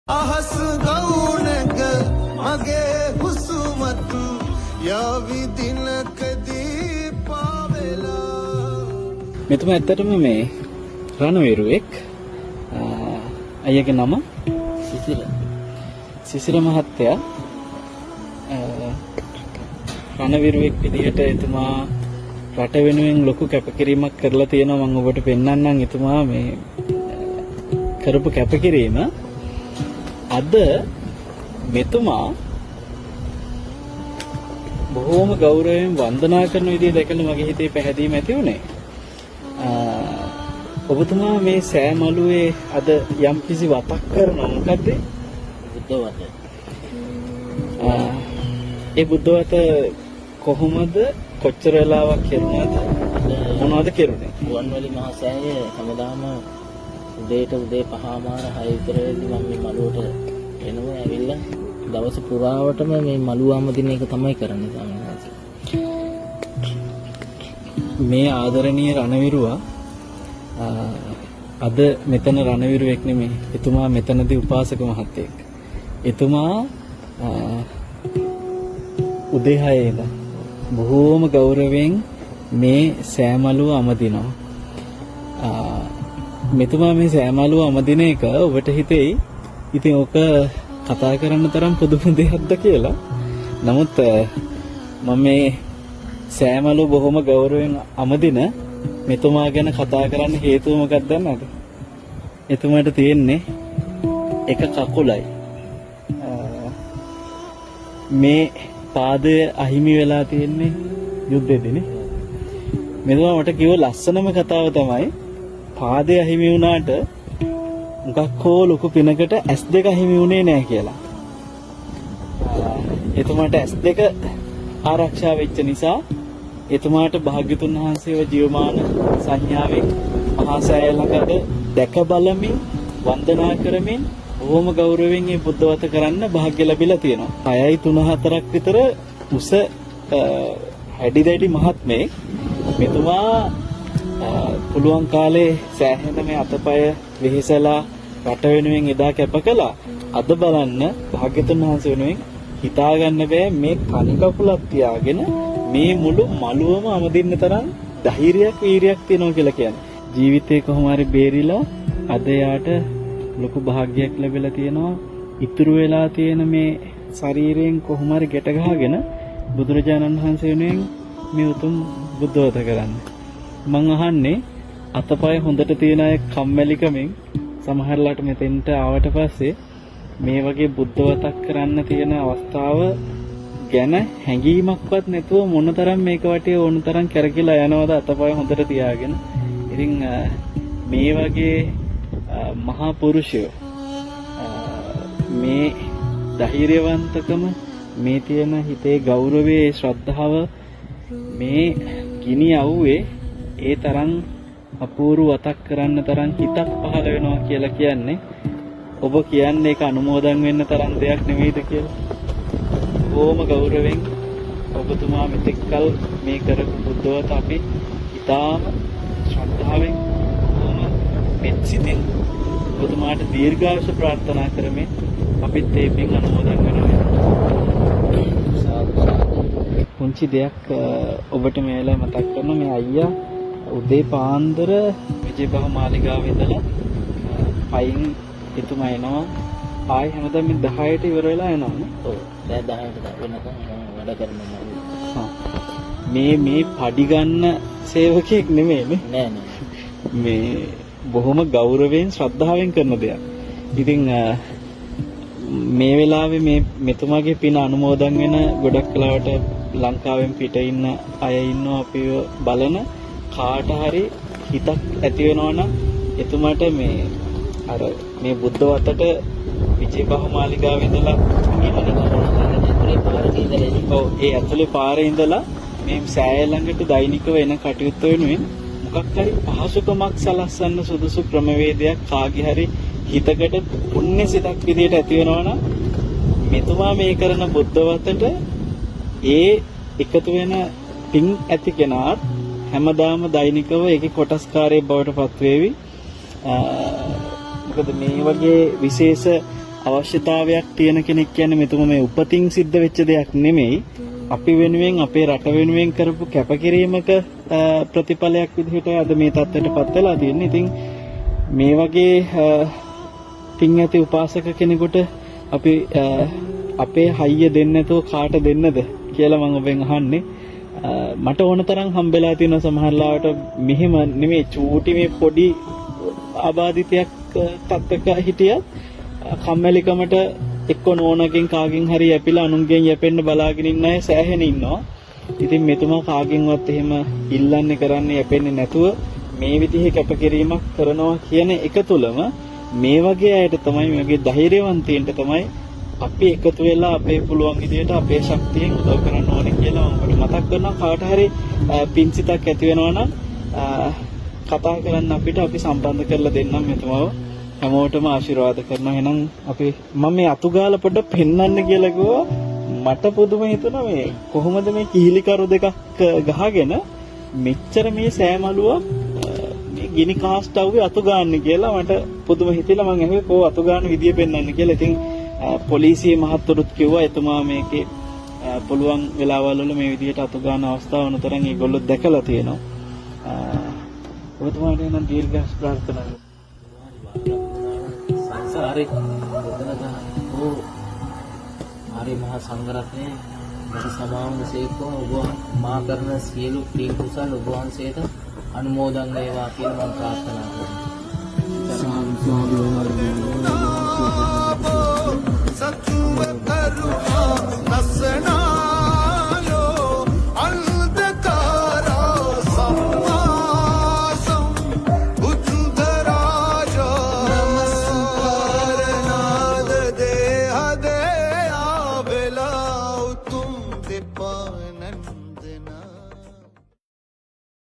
අහස් ගවුනක මගේ හුසුමත් යාවි දිනකදී පාවෙලා. මෙතුමා ඇත්තටම මේ රණවිරුවෙක්. අයියාගේ නම සිසිර. සිසිර මහත්තයා රණවිරුවෙක් විදිහට එතුමා රට වෙනුවෙන් ලොකු කැපකිරීමක් කරලා තියෙනවා. මම ඔබට පෙන්වන්නම් එතුමා මේ කරපු කැපකිරීම. අද මෙතුමා බොහෝම ගෞරවයෙන් වන්දනා කරන විදිය දැකලා මගේ හිතේ පැහැදීම ඇති වුණේ. ඔබතුමා මේ සෑ මළුවේ අද යම්කිසි වතක් කරනවා, මොකද්ද? බුද්ධ වත. ඒ බුද්ධ වත කොහොමද, කොච්චර වෙලාවක් කෙරුණාද, මොනවද කෙරුණේ? ගුවන්වැලි මහා සෑය හැමදාම උදේට උදේ 5:30 6 විතර වෙද්දි මම මේ මළුවට එනවා. ඇවිල්ලා දවස පුරාවටම මේ මළුව අමදින එක තමයි කරන්නේ ස්වාමීන් වහන්සේ. මේ ආදරණීය රණවිරුවා අද මෙතන රණවිරුවෙක් නෙමෙයි. එතුමා මෙතනදී උපාසක මහත්තයෙක්. එතුමා උදේ 6 ඉඳන් බොහෝම ගෞරවයෙන් මේ සෑමලුව අමදිනවා. මෙතුමා මේ සෑමලුව අමදින එක ඔබට හිතෙයි ඉතින් ඔක කතා කරන්න තරම් පුදුම දෙයක්ද කියලා. නමුත් මම මේ සෑමලුව බොහොම ගෞරවයෙන් අමදින මෙතුමා ගැන කතා කරන්න හේතුව මොකක්ද දන්නවද? එතුමාට තියෙන්නේ එක කකුලයි. මේ පාදය අහිමි වෙලා තියෙන්නේ යුද්ධෙදිනේ. මෙතුමා මට කිව්ව ලස්සනම කතාව තමයි පාදය අහිමි වුණාට මොකක් හෝ ලොකු පිනකට ඇස් දෙක අහිමි වුණේ නෑ කියලා. එතුමාට ඇස් දෙක ආරක්ෂා වෙච්ච නිසා එතුමාට භාග්‍යතුන් වහන්සේව ජීවමාන සංඥාවෙන් මහා සෑය ළඟද දැක බලමින් වන්දනා කරමින් බොහොම ගෞරවයෙන් මේ බුද්ධ වත කරන්න භාග්‍ය ලැබිලා තියෙනවා. 6යි 3 4ක් විතර උස හැඩි දැඩි මහත්මයෙක්. මෙතුමා පුළුවන් කාලේ සෑහෙන මේ අතපය වෙහෙසලා රට වෙනුවෙන් එදා කැප කළා. අද බලන්න භාග්‍යතුන් වහන්සේ වෙනුවෙන් හිතා ගන්න බෑ මේ තනි කකුලක් තියාගෙන මේ මුළු මළුවම අමදින්න තරම් ධෛර්යයක් වීරියක් තියෙනවා කියලා කියන්නේ. ජීවිතේ කොහොම හරි බේරිලා අද යාට ලොකු භාග්‍යයක් ලැබිලා තියෙනවා. ඉතුරු වෙලා තියෙන මේ ශරීරයෙන් කොහොම හරි ගැට ගහගෙන බුදුරජාණන් වහන්සේ වෙනුවෙන් මේ උතුම් බුද්ධවත කරන්න. මං අහන්නේ අතපය හොඳට තියෙන අය කම්මැලිකමෙන් සමහරලාට මෙතෙන්ට ආවට පස්සේ මේ වගේ බුද්ධවතක් කරන්න තියෙන අවස්ථාව ගැන හැඟීමක්වත් නැතුව මොනතරම් මේක වටේ ඕන තරම් කැරකිලා යනවද අතපය හොඳට තියාගෙන. ඉතින් මේ වගේ මහා පුරුෂයෝ මේ ධෛර්යවන්තකම, මේ තියෙන හිතේ ගෞරවයේ ශ්‍රද්ධාව, මේ ගිනි අවුවේ ඒ තරම් අපූර්ව වතක් කරන්න තරම් හිතක් පහළ වෙනවා කියලා කියන්නේ ඔබ කියන්නේ ඒක අනුමෝදන් වෙන්න තරම් දෙයක් නෙවෙයිද කියලා. බොහොම ගෞරවයෙන් ඔබතුමා මෙතෙක්කල් මේ කරපු බුද්ධවත අපි ඉතාම ශ්‍රද්ධාවෙන් බොහොම මෙත් සිතින් ඔබතුමාට දීර්ඝායුෂ ප්‍රාර්ථනා කරමින් අපිත් ඒ පින් අනුමෝදන් වෙනවා. සාදු සාදු. පුංචි දෙයක් ඔබට මේ වෙලාවේ මතක් කරනවා. මේ අයියා උදේ පාන්දර විජේබාහු මාලිගාවේ ඉඳලා පයින් එතුමා එනවා. ආයි හැමදාම මේ 10ට ඉවර වෙලා එනවනේ. ඔව්. දැන් 10ට වෙනකන් මම වැඩ කරනවා. මේ මේ පඩි ගන්න සේවකයෙක් නෙමෙයිනේ. නෑ නෑ. මේ බොහොම ගෞරවයෙන් ශ්‍රද්ධාවෙන් කරන දෙයක්. ඉතින් මේ වෙලාවේ මේ මෙතුමාගේ පින අනුමෝදන් වෙන ගොඩක් වෙලාවට ලංකාවෙන් පිට ඉන්න අය ඉන්නවා අපිව බලන. කාට හරි හිතක් ඇති වෙනවා නම් එතුමාට මේ අර මේ බුද්ධ වතට විජේබාහු මාලිගාවේ ඉඳලා ඔව් ඒ ඇතුලේ පාරේ ඉඳලා මේ සෑය ළඟට දෛනිකව එන කටයුත්ත වෙනුවෙන් මොකක් හරි පහසුකමක් සලස්වන්න සුදුසු ක්‍රමවේදයක් කාගේ හරි හිතකට පුණ්‍ය සිතක් විදියට ඇති වෙනවා නම් මෙතුමා මේ කරන බුද්ධ වතට ඒ එකතු වෙන පින් ඇති කෙනාත් හැමදාම දෛනිකව ඒකේ කොටස්කාරයෙක් බවට පත් වේවි. මොකද මේ වගේ විශේෂ අවශ්‍යතාවයක් තියෙන කෙනෙක් කියන්නේ මෙතුම මේ උපතින් සිද්ධ වෙච්ච දෙයක් නෙමෙයි. අපි වෙනුවෙන් අපේ රට වෙනුවෙන් කරපු කැපකිරීමක ප්‍රතිඵලයක් විදිහට අද මේ තත්ත්වයට පත් වෙලා තියෙන්නේ. ඉතින් මේ වගේ පින් ඇති උපාසක කෙනෙකුට අපි අපේ හයිය දෙන්න නැතුව කාට දෙන්නද කියලා මම ඔබෙන් අහන්නේ. මට ඕන තරම් හම්බෙලා තියෙන සමහර ලාවට මෙහෙම නෙමෙයි, චූටි මේ පොඩි ආබාධිතයක් තත්ත්වක හිටියත් කම්මැලිකමට එක්ක නෝනගෙන් කාගෙන් හරි යැපිලා අනුන්ගෙන් යැපෙන්න බලාගෙන ඉන්න අය සෑහෙන ඉන්නවා. ඉතින් මෙතුමා කාගෙන්වත් එහෙම ඉල්ලන්නේ කරන්නේ යැපෙන්නේ නැතුව මේ විදිහේ කැපකිරීමක් කරනවා කියන එක තුලම මේ වගේ අයට තමයි, මේ වගේ ධෛර්යවන්තයින්ට තමයි අපි එකතු වෙලා අපේ පුළුවන් විදිහට අපේ ශක්තියෙන් උදව් කරන්න ඕනේ කියලා මම ඔබට මතක් කරනවා. කාට හරි පින්සිතක් ඇති වෙනවා නම් කතා කරන්න අපිට, අපි සම්බන්ධ කරලා දෙන්නම් මෙතුමාව. හැමෝටම ආශිර්වාද කරනවා. එහෙනම් අපි මම මේ අතුගාලා පොඩ්ඩක් පෙන්වන්න කියලා කිව්වා. මට පුදුම හිතුණා මේ කොහොමද මේ කිහිලි කරු දෙකක් ගහගෙන මෙච්චර මේ සෑමලුවක් මේ ගිනි කාස්ටව්වේ අතු ගන්න කියලා මට පුදුම හිතිලා මං ඇහුවේ කෝ අතු ගන්න විදිය පෙන්වන්න කියලා. ඉතින් පොලිසිය මහත්වරුත් කිව්වා එතුමා මේකේ පුළුවන් වෙලාවල් වල මේ විදියට අතු ගන්න අවස්ථාව වුණතරම් ඒගොල්ලෝ දැකලා තියෙනවා. ඔබතුමාට එහෙනම් දීර්ඝායුෂ ප්‍රාර්ථනා කරනවා. සංසාරේ කොතනක හෝ ආර්ය මහා සංඝරත්නය මට සමාවන සේක්වා. ඔබ මා කරන සියලු පින් කුසල් ඔබ වහන්සේට අනුමෝදන් වේවා කියලා මම ප්‍රාර්ථනා කරනවා. සාදු සාදු.